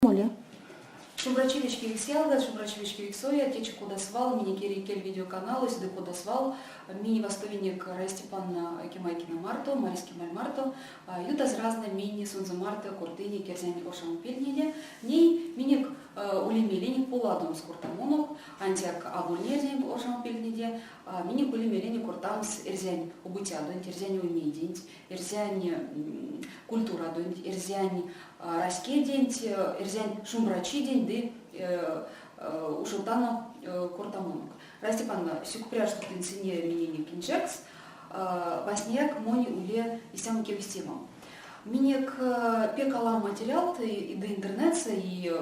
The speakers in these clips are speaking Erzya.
Моли. Шумбрачи вечкевикс ялгат, шумбрачи вечкевикс оят, течи кода свал, минек Эрий кель видеоканалось ды кода свал, минь вастовинек Рая Степановна Кемайкина марто, Маризь Кемаль марто, ютазь разнэ минь сонзэ марто кортынек эрзянь оршамопельтнеде. Ней минек ули меленек поладомс кортамонок, ансяк аволь эрзянь оршамопельтнеде, минек ули меленек кортамс эрзянь обуцядонть, эрзянь оймеденть, эрзянь культурадонть, эрзянь раськеденть, эрзянь шумбрачиденть ды ушодтано кортамонок. Рая Степановна, сюкпря, што тынь сыне миненек инжекс. Васняяк монь уле истямо кевкстема. Минек пек аламо материалт и ды интернетсэ, и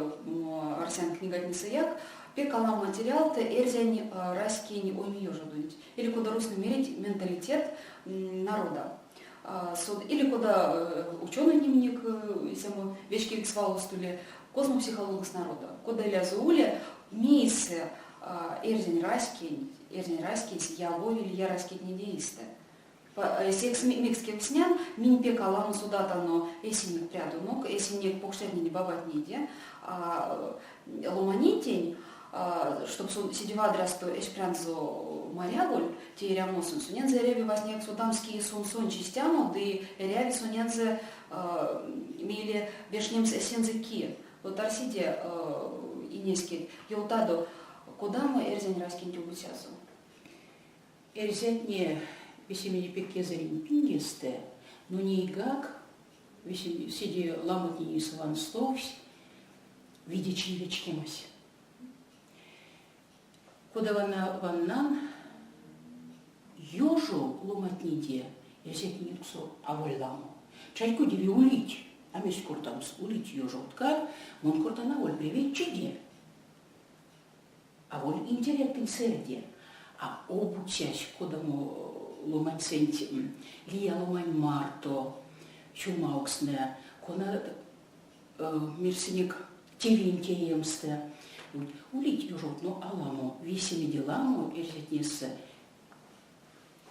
арсян книгатнесэяк, пек аламо материалт эрзянь раськень оймеёжодонть. Или кода рузтнэ мерить, менталитет народа. Или кода ученый минек истямо вечкевикс валось уле, космопсихологось народа. Кода илязо уле, мейсэ эрзянь раськень, эрзянь раськесь явови лия раськетнеде эйстэ. Секс мекс кевкстнян, минь пек аламо содатано эсенек прядонок, эсенек покштятнеде-бабатнеде, ломанентень, чтоб сон седе вадрясто эсь прянзо маряволь те эрямосонть, сонензэ эряви васняяк содамс, кие сон сонсь истямо, ды эряви сонензэ мейле вешнемс эсензэ ки. Вот арсиде, инескеть, ёвтадо, кодамо эрзянь раськенть обуцязо? Эрзятне весемеде пек кезэрень пингестэ, но нейгак весе седе ламотнень эйсэ ванстовсь видечинь вечкемась. Кода вана ваннан, ёжо ломантнеде эрзятнень ютксо аволь ламо. Чарькодеви улить, а мезть кортамс, улить ёжоткак, мон кортан аволь превейчиде, аволь интеллектэнь сэрде, а обуцясь кодамо ломаньсэнть лия ломань марто сюлмавкстнэ, кона мерьсынек тевень теемстэ. Улить ёжот, но аламо, весемеде ламо эрзятнесэ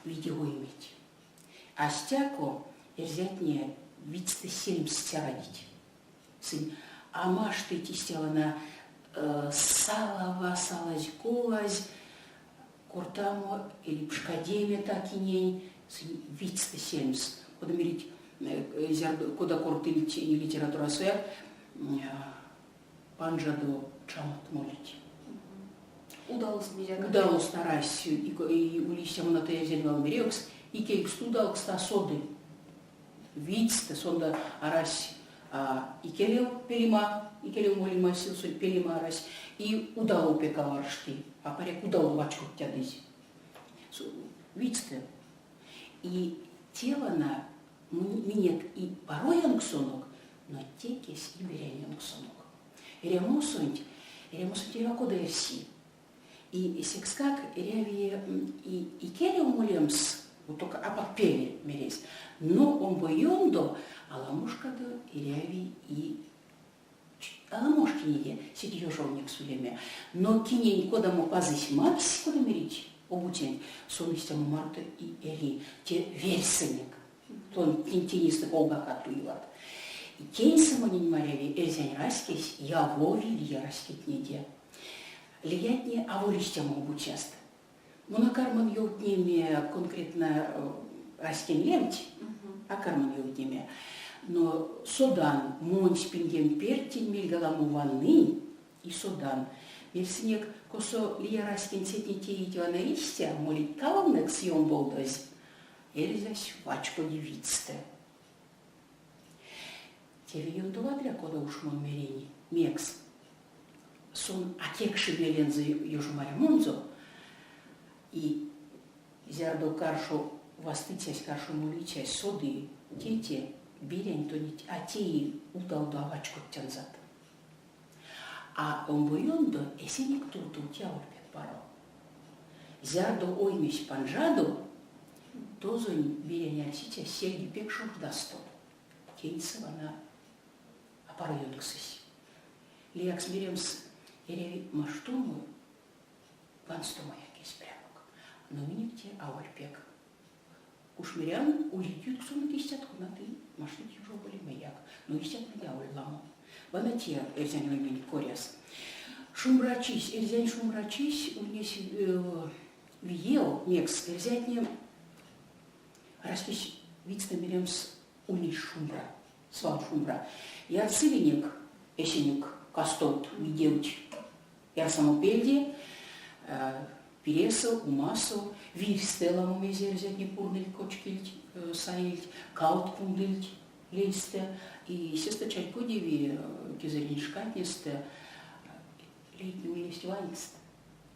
виде ойметь. А стяко эрзятне видьстэ сельмс цярадить. Сынь а маштыть истя вана салава салазь-колазь кортамо или пшкадеме та-кинень, сынь видьстэ сельмс. Кода мерить, зярдо, кода кортыльть литературасояк, панжадо чамат молить. Удалось мезеяк? Удалось арась, и ули истямо эрзянь валмеревкс, икелькс удалкс а соды. Видьстэ сонзэ арась икелев пелема, икелев молема силсонть пелема арась, и удало пек аваршти, а паряк удало вачкодтядызь. Видьстэ. И те вана минек и паро ёнксонок, но текесь и берянь ёнксонок. Эрямосонть, эрямосонть эрьва кода эрси. И секскак эряви и икелев молемс, вот только апак пеле мерезь, но омбо ёндо аламошкадо эряви и аламошкинеде седе ёжовнекс улеме. Но кинень кодамо пазысь макссь, кода мерить обуцянть, сон истямо марто и эри. Те верьсынек. Тон теньстэ ковгак а туеват. Теньсэ монень маряви, эрзянь раськесь явови лия раськетнеде. Лиятне аволь истямо обуцяст. Мон а карман ёвтнеме конкретно раськень лемть, а карман ёвтнеме. Но содан, монсь пингем перть тень мельга ламо ваннынь и содан. Мерьсынек, косо лия раськенсетне теить вана истя, молить калмнекс ёмболдозь, эрзясь вачкоди видьстэ. Те ёндо вадря, кода уш мон меринь, мекс сон а кекши мелензэ ёжомарямонзо, и зярдо каршо вастыцясь, каршо молицясь соды, те те берянь тонеть а теи удалдо а вачкодтянзат. А омбо ёндо эсенек туртов те аволь пек паро. Зярдо оймесь панжадо, тозонь берянь арсицясь сельги пек шождасто. Теньсэ вана апаро ёнксось. Лиякс меремс, эряви маштомо ванстомаяк эсь прянок. Но минек те аволь пек. Уш мерян, улить ютксонок истят, конат и маштыть ёжоволемеяк, но истятнэде аволь ламо. Вана те эрзянь ойменть коряс. Шумбрачись, эрзянь шумбрачись ульнесь виев, мекс эрзятне раськесь видьстэ меремс ульнесь шумбра, свал шумбра. Ярсылинек эсенек кастовт, видевть ярсамопельде, пиресэ, умасо, вирьстэ ламо мезе эрзятне пурныльть, кочкильть, саильть, калт кундыльть лейстэ. И сестэ чарькодеви кезэрень шкатнестэ лейтне ульнесть ванькст,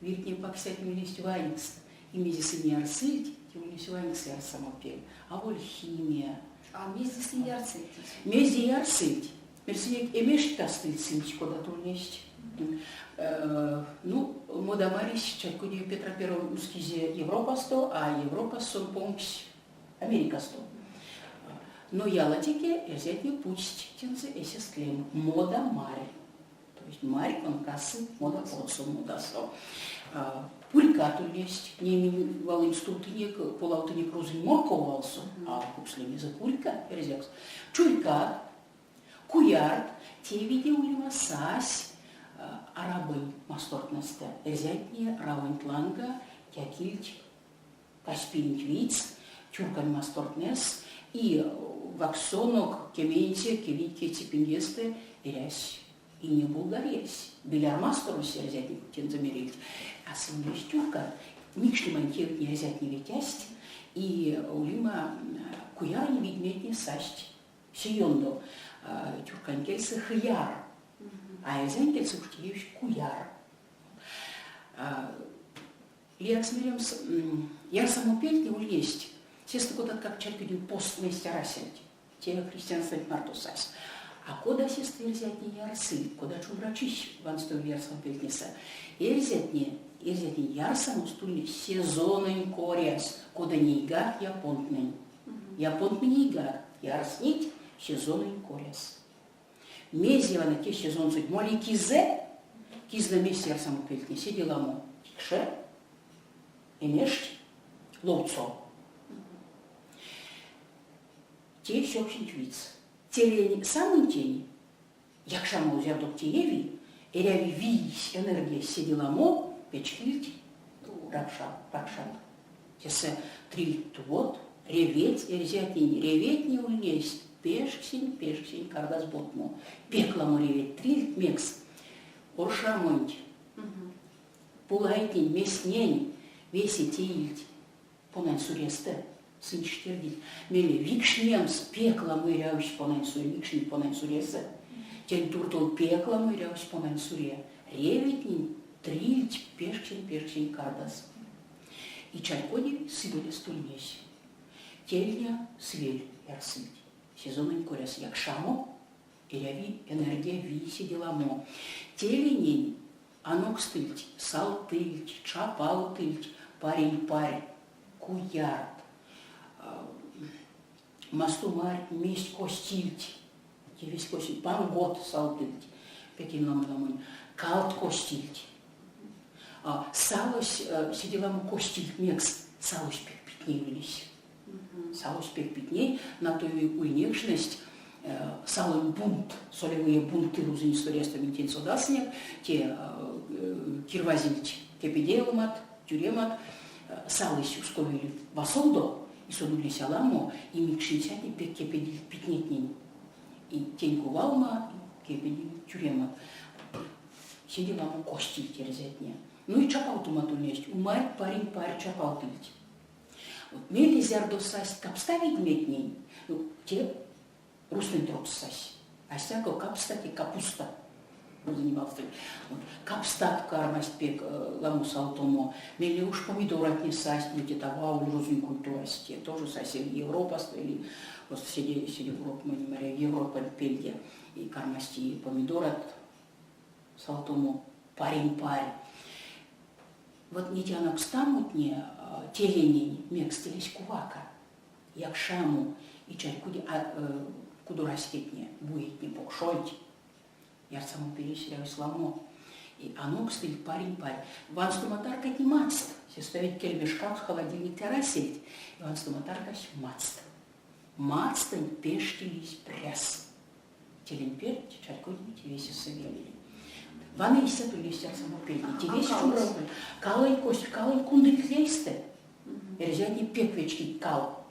виртне паксятне ульнесть ванькст. И мезе сынь ярсыльть, те ульнесь ванькс ярсамопель, аволь химия. А мезде сынь ярсыльть? Мезде ярсыльть? Мерсинек, эмежть кастыльть сынь, кодат ульнесть. Ну, модамаресь чарькодеви Петра Первого ускизе Европасто, а Европас сон понгсь Америкасто. Но ялатеке эрзятне путсть тензэ эсест лем модамарь. То есть марь он касы мода потсо модасо. Пурькат ульнесть, немень валынь стувтынек, полавтынек рузонь морков валсо, а алкукс лемезэ пурька эрзякс. Чурькат, куярт, те виде улема сась арабонь мастортнэстэ. Эрзятне Равонть ланга якильть Каспиенть видьс, тюркань мастортнэс и вакссонок кеменце кевейкеце пингестэ эрясь Ине Булгариясь. Биляр масторось эрзятне тензэ мерильть. А сынь весть тюркат, микшнемань тевтне эрзятне ветясть, и улема куяронь видьметне састь се ёндо. Тюркань кельсэ хыяр, а эрзянь кельсэ уш теевсь куяр. Лиякс меремс, ярсамопельтне ульнесть. Сестэ кодаткак чарькодинь пост весть арасельть. Те христианстванть марто сась. А кода сестэ эрзятне ярсыльть, кода шумбрачись ванстови ярсамопельтнесэ? Эрзятне, эрзятнень ярсамост ульнесь сезононь коряс, кода нейгак японтнэнь. Японтнэ нейгак ярснить сезононь коряс. Мезе вана те сезонсонть моли кизэ, кизна мезть ярсамопельтне седе ламо тикше, эмежть, ловцо. Те сёксенть видьс. Телень самонтень, якшамо зярдо тееви, эряви вийсь, энергиясь седе ламо, печкильть ракша, ракшат. Тесэ трильть тувот, реветь, эрзятнень реветне ульнесть пешксень-пешксень кардаз потмо. Пек ламо реветь трильть, мекс оршамонть, пулайтнень, местнень весе теильть понань сурестэ, сынь штердильть. Мейле викшнемс пек ламо эрявсь понань суре, викшнить понань суресэ. Тень туртов пек ламо эрявсь понань суре. Реветнень трильть пешксень-пешксень кардаз. И чарькоди сывелесь ульнесь. Тельня сывель ярсыть. Сезононь коряс якшамо, эряви энергия вий седе ламо. Теленень анокстыльть салтыльть, чапавтыльть парень-парь, куярт, мастумарь, месть костильть. Весь костильть, пангот салтыльть, пекень ламо-ламонь, калт костильть. Салось седе ламо костильть, мекс салось пек питней ульнесь. Салось пек питней, на то и ульнекшнесть салонь бунт, солевые бунты рузонь историясто минь тень содасынек, те кирвазильть кепедевемат, тюремат, салось усковиль васолдо, и сон ульнесь аламо, и микшницятне пек кепедильть питнетнень. И тень кувалма кепедильть тюремат. Седе ламо костильть эрзятне. Ну и чапавтомат ульнесть. Умарь парень парь чапавтыльть. Вот мейле зярдо састь капста видьметнень, ну, те русской трокс сась. А стяко капста те капуста. Занимался. Вот, капстат кармасть пек ламо салтомо. Мейле уж помидоратне састь, ну те того рузонь культурась, те тоже сась или Европасто, или вот седе, седе курок мы не моря, Европа пельде. И кармасть и помидорат салтомо парень-парь. Вот неть анокстамотне теленень мекс телесь кувака, якшамо и чарькоди кудораськетне, буетне покшольть, ярсамопелесь эрявсь ламо. И анокстыльть парень-парь. Ванстома таркатне мацт. Сестэ ведь кельме шкапс холодильникть арасельть. Ванстома таркась мацт. Мацтонть пештилизь пряс. Телень перть чарькодить весе сывель. Вана истя ульнесть ярсамопельтне. Те весе калонь кость, калонь кундыть лейстэ. Эрзятне пек вечкить кал.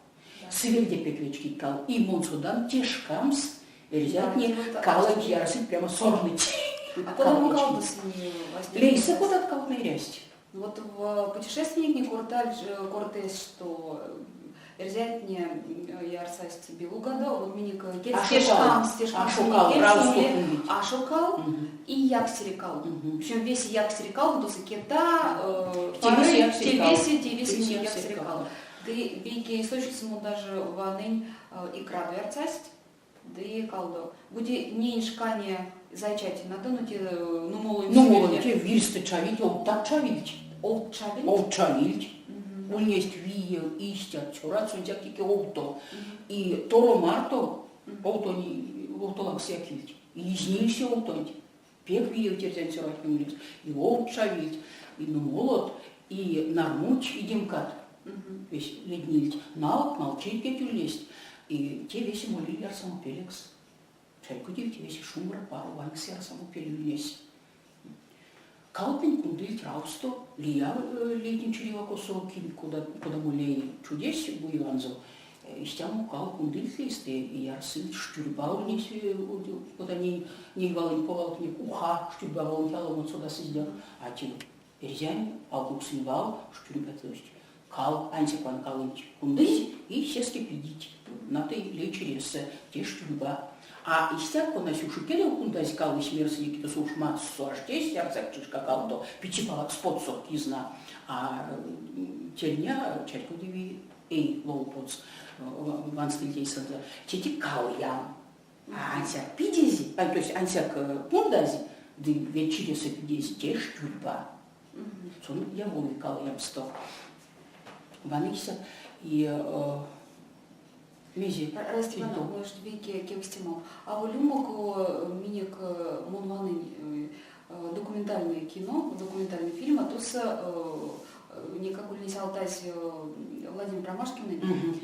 Сывельде пек вечкить кал. И мон содан, те шкамс эрзятне калонть ярсыть прямо сорныть. А кодамо калдо Лейсэ кодат калтнэ эрясть? Вот в путешественник корталь кортесь, что эрзятне ярсасть белугадо, вот минек Ашо кал, ашо кал и якстере кал. Причем весь якстере кал, вот кета, те весе якстере кал. Ды вейке источниксэ даже ванынь икрадо ярсасть, ды калдо. Бути неень шкане зайчатинадо, ну те нумолонь Нумолонь те вирьстэ чавить, овтат чавильть. Овт чавильть? Овт чавильть. Ульнесть виев истят цёрат, сонзяк теке овто. И торо марто овтонь овто лангс якильть. И изнились овтонть. Пек виев эрзянь цёратне ульнесть. И овт чавильть, и нумолот, и нармунть, идемкат. Весь леднильть. Налт, налчирькеть ульнесть. И те весе молили ярсамопелекс. Чарькодевть весе шумбра, паро ванькс ярсамопель ульнесь. Калтнэнь кундыльть Равсто, лия лейтнень чирева косо кинь кодамо лей чудесь буеванзо, истямо кал кундыльть лейстэ и ярсыльть штюрьба ульнесь, кода ней, ней валонь повалтнек, уха, штюрьба валонть аламот содасызь, а те эрзянь алкуксонь вал штюрьба, то есть кал, ансяк вана калонть кундызь и сеске пидить натой лей чиресэ, те штюрьба. А истя, конась уш икелев кундазь калось мерсынек, тосо уш мацтсо аштесь, ярсак чишка калто, пичепалакс потсо кизна. А тельня чарькодеви эй лов потс ванстыльть эйсэнзэ. Тети кал ям. А ансяк пидезь, а, то есть ансяк кундазь ды ведь чиресэ пидезь, те штюрьба. Сон явови кал ямсто. Вана истя. И мезе? Раиса Ивановна, может, вейке кевкстема. Аволь умок минек мон ванынь документальное кино, документальный фильм, а тосо никак ульнесь алтазь Владимир Ромашкинэнь.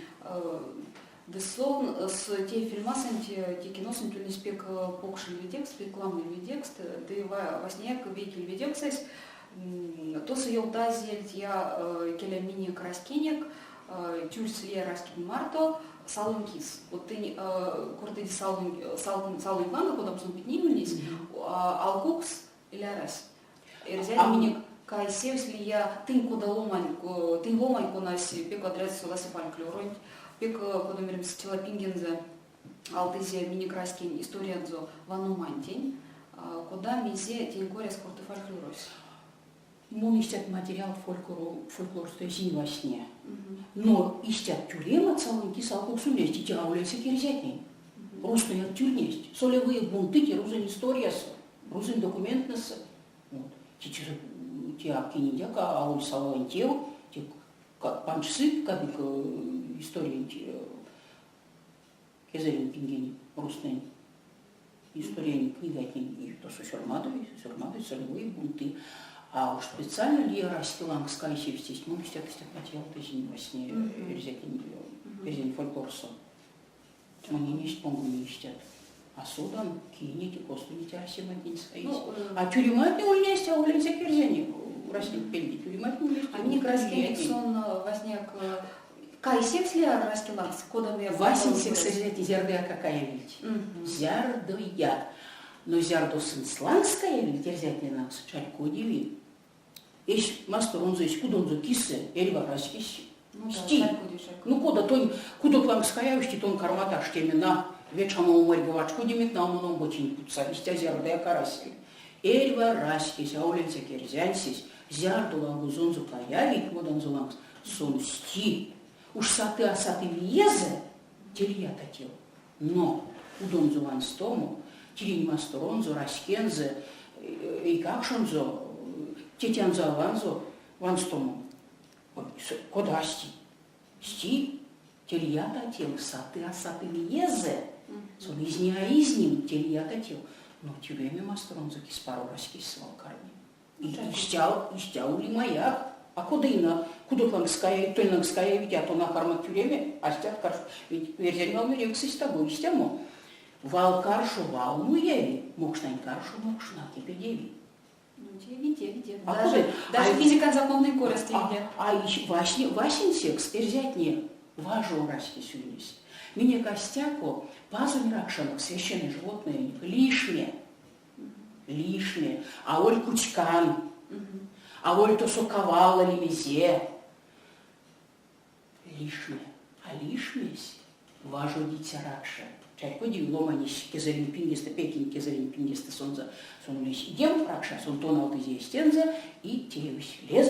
Ды сон с те фильмасонть, те киносонть ульнесь пек покш ильведевкс, пек ламо ильведевкст, ды васняяк вейке ильведевксэсь тосо ёвтазельть я келя минек раськенек тюрсь лия раськетнень марто салонь кис. Вот тынь кортыде салонь, салонь ланга, кодамо сон питней ульнесь, алкукс или арась? Эрзянь минек кайсевсь лия тынь кода ломань, тынь ломань, конась пек вадря содасы фольклоронть, пек, кода меремс, цела пингензэ алтызе минек раськень историянзо ваномантень, кода мезе тень коряс корты фольклорось? Мон истят материал фольклорсто эзинь вастне. Но истят тюрема салонь кис алкукс ульнесть, те аволь эрзятнень. Рузтнэяк тюрнесть. Солевые бунты те рузонь историясо, рузонь документтнэсэ. Вот. Те киненьдяк аволь салонь тев, те панжсы кадык историянть кезэрень пингень рузтнэнь историянь книгатнень и тосо сёрмадови, сёрмадови солевые бунты. А уж специально лия раське лангс кайсевтсть, ну, истят истят материалт эзинь вастне эрзятнень, эрзянь фольклорсо. Монень эзть понгоне истят. А содан, кинеть, косто неть арсематнень саизь. Ну, а тюрематне ульнесть, а ульнесть эрзяне раськенть пельде. Тюрематне ульнесть. А минек раськенек сон васняк кайсевсь ли раське лангс? Кода Васенцекс эрзятне зярдояк а каявильть. Зярдояк. Но зярдо сынст лангс каявильть эрзятне лангс, чарькодеви. Эсь масторонзо, эсь кудонзо кисэ эрьва раськесь Ну, да, сти. чарькоди, чарькоди. Ну кода тонь кудот лангс каявсь, тон кармат аштеме на вечамо умарьга вачкодеметь на омбоценть путса, истя зярдояк арасель. Эрьва раськесь, аволь ансяк эрзянсесь, зярдо лангозонзо каявить моданзо лангс, сон сти. Уш саты а саты виезэ, те лията тев. Но кудонзо ванстомо, тиринь масторонзо, раськензэ, эйкакшонзо, тетянзо-аванзо ванстомо. Кода сти? Сти, те лията тев, саты а саты виезэ, сон изни а изним, те лията тев. Но тюреме масторонзо кис паро раськесь свал карми. Истя, истя ули маяк. А кода ина, кудот лангс каявить, тонь лангс каявить, а тона кармат тюреме, а стят карш. Ведь эрзянь валмеревксэсь таго истямо. Вал каршо вал муеви, мокшнань каршо мокшна кепедеви. Ну, те виде, виде. А даже, даже а, физикань законной коряс те виде. А, а васня, васенцекс эрзятне важо раськесь ульнесь. Минек а стяко пазонь ракшанок священное животное лишме. Лишме. Аволь куцькан. Аволь тосо кавала лемезэ. Лишме. А лишмесь важодиця ракша. Чарькоди ломанесь кезэрень пингестэ, пек кезэрень пингестэ сонзэ сон ульнесь идем ракша, сон тонавтызе эстензэ и теевсь лез.